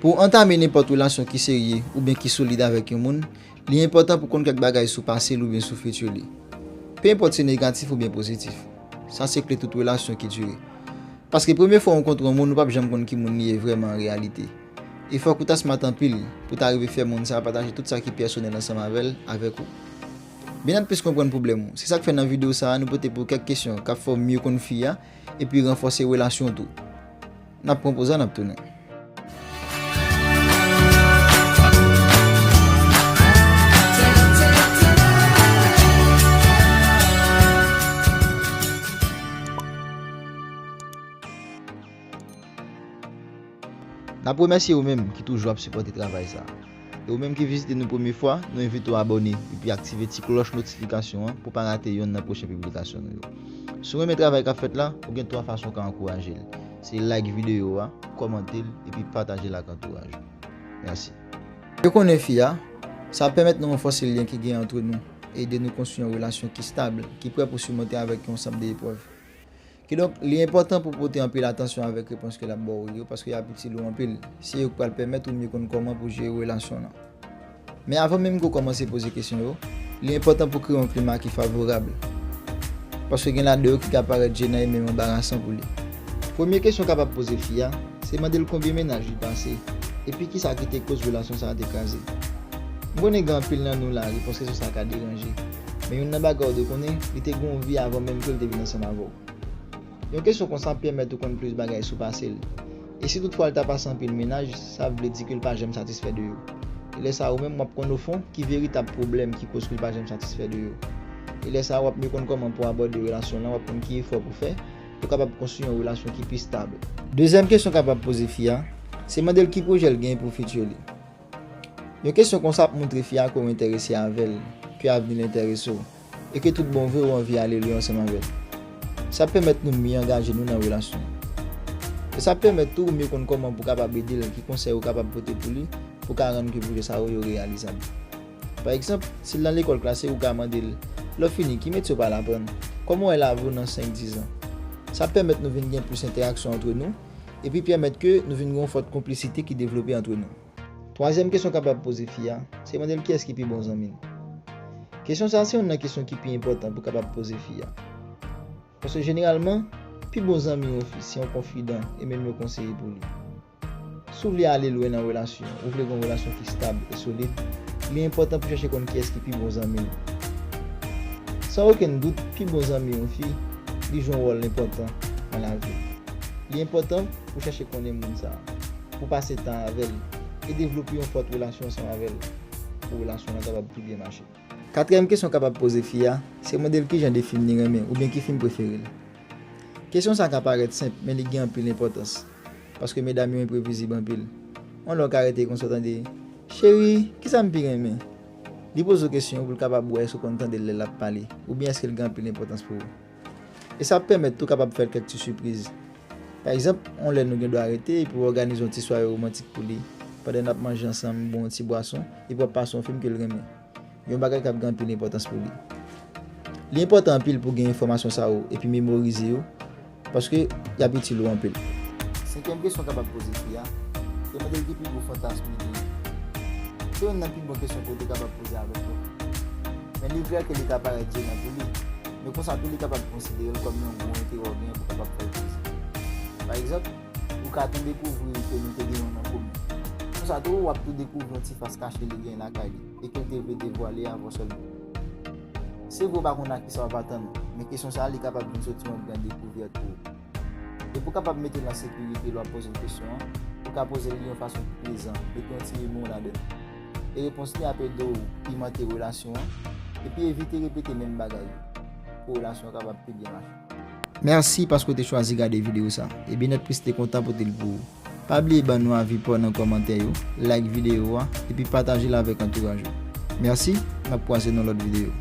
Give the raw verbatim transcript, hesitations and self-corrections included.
Pou w antame nenpòt relasyon ki serye oubyen ki solid avèk yon moun, li enpòtan pou w konn kèk bagay sou pase l oubyen sou fitir li. Pe enpòt si negatif oubyen pozitif. Sa se kle tout relasyon ki dire. Paske premye fwa w rankontre yon moun, ou p ap janm konn ki moun li ye vrèman an reyalite. E fòk ou ta smart anpil pou ta rive fè moun sa a pataje tout sa ki pèsonèl ansanm avè l, avèk ou. Bennett plis konprann pwoblèm ou. Se sa k fè nan videyo sa a, nou pote pou w kèk kesyon k ap fè w mye konn fi a, epi ranfòse relasyon w tou. N ap pran poz la, n ap tounen. N ap remèsye ou menm ki toujou ap sipòte travay sa a. E ou menm ki vizite nou premye fwa, nou envite w abòne epi aktive ti klòch notifikasyon an pou w pa rate yonn nan pwochen piblikasyon nou yo. Si w renmen travay k ap fèt la, ou gen twa fason w ka ankouraje l. Se like videyo a, kòmante l, epi pataje l ak antouraj ou. Mèsi. Yo konnen fi a, sa ap pèmèt nou ranfòse lyen ki gen antre nou e ede nou konstwi yon relasyon ki stab, ki prè pou simonte avèk yon ansanm de eprèv. Kidonk, li enpòtan pou w pote anpil atansyon avèk repons ke l ap ba w yo, paske y ap itil ou anpil. Se yo k pral pèmèt ou mye konn kòman pou w jere relasyon w lan. Men avan menm ke w kòmanse poze kesyon yo, li enpòtan pou w kreye yon klima ki favorab. Paske gen ladan yo ki ka parèt jenan e menm anbarasan pou li. Premye kesyon w kapab poze fi a, se mande l konbyen mennaj li pase, epi kisa ki te koz relasyon sa a te kraze. M konnen gen anpil nan nou la, repons kesyon sa a ka deranje. Men youn nan bagay w dwe konnen, li te gen yon vi avan menm ke l te vin ansanm avè w. Yon kesyon konsa ap pèmèt ou konn plis bagay sou pase l. E si toutfwa l ta pase anpil mennaj, sa vle di ke l pa janm satisfè de yo. E lè sa a, ou menm w ap konn ofon ki veritab pwoblèm ki koz ke l pa janm satisfè de yo. E lè sa a, w ap mye konn kòman pou w abòde relasyon w lan, w ap konn ki efò pou w fè pou w kapab konstwi yon relasyon ki pi stab. Dezyèm kesyon w kapab poze fi a, se mande l ki pwojè l gen pou fiti li. Yon kesyon konsa ap montre fi a ke w enterese avè l, ke avni l enterese w, e ke tout bon vre w anvi ale lwen ansanm avè l. Sa ap pèmèt nou mye angaje nou nan relasyon an. E sa ap pèmèt tou ou mye konn kòman pou w kapab ede l, ki konsèy ou kapab pote pou li, pou w ka rann ke pwojè sa yo, yo reyalizab. Pa egzanp, si l nan lekòl klase, ou ka mande l, lè w fini, ki metye w pral aprann? Kòman w wè lavi w nan senk, diz an? Sa ap pèmèt nou vin gen plis entèraksyon antre nou, epi pèmèt ke nou vin gen yon fòt konplisite ki devlope antre nou. Twazyèm kesyon w kapab poze fi a, se mande l kiyès ki pi bon zanmi l. Kesyon sa a se youn nan kesyon ki pi enpòtan pou w kapab poze fi a. Paske jeneralman, pi bon zanmi yon fi se yon konfidan e menm yon konseye pou li. Si w vle ale lwen nan relasyon, ou vle gen yon relasyon ki stab e solid, li enpòtan pou w chèche konn kiyès ki pi bon zanmi l. San okenn dout, pi bon zanmi yon fi, li jwe yon wòl enpòtan nan lavi w. Li enpòtan pou w chèche konnen moun sa a, pou w pase tan avè l, e devlope yon fòt relasyon ansanm avè l, pou relasyon an kapab pi byen mache. Katriyèm kesyon w kapab poze fi a, se mande l ki jan de fim li renmen oubyen ki fim prefere l. Kesyon sa a ka parèt senp, men li gen anpil enpòtans, paske medam yo enprevizib anpil. Yon lè w ka rete konsa w tande, cheri, kisa m pi renmen? Li poze w kesyon pou l kapab wè èske w konn tande l lè l ap pale, oubyen èske l gen anpil enpòtans pou ou. E sa ap pèmèt tou kapab fè l kèk ti sipriz. Pa egzanp, yon lè nou gen dwa rete epi w òganize yon ti sware womantik pou li, pandan n ap manje ansanm, bwè yon ti bwason, epi w ap pase yon fim ke l renmen. Yon bagay k ap gen anpil enpòtans pou li. Li enpòtan anpil pou w gen enfòmasyon sa yo epi memorize yo, paske y ap itil ou anpil. Senkyèm kesyon w kapab poze fi a, se mande l ki pi gwo fantasm li genyen. Se youn nan pi bon kesyon ke w te kapab poze avèk yo. Men li vrè ke li ka parèt jenan pou li, men konsa tou li kapab konsidere l kòm yon gwo enterè w genyen pou w kapab fè l plezi. Pa egzanp, ou ka tou dekouvri ke nou te gen youn an komen. Konsa tou, w ap tou dekouvri yon ti fas kache li genyen lakay li e ke l te vle devwale avan sèlman. Se vre w pa konn a kisa w ap atann, men kesyon sa a li kapab vin soti yon gran dekouvèt pou ou. E pou w kapab mete l an sekirite lè w ap poze l kesyon an, ou ka poze l li yon fason ki plezan, mete yon ti imou ladan l. E repons li ap ede w pimante relasyon an, epi evite repete menm bagay yo, pou relasyon an kapab pi byen mache. Mèsi paske w te chwazi gade videyo sa, e Bennett Prince te kontan pote l pou ou. Pa bliye ban nou avi pa w nan kòmantè yo, like videyo a, epi pataje l avèk antouraj ou. Mèsi, n ap kwaze nan lòt videyo.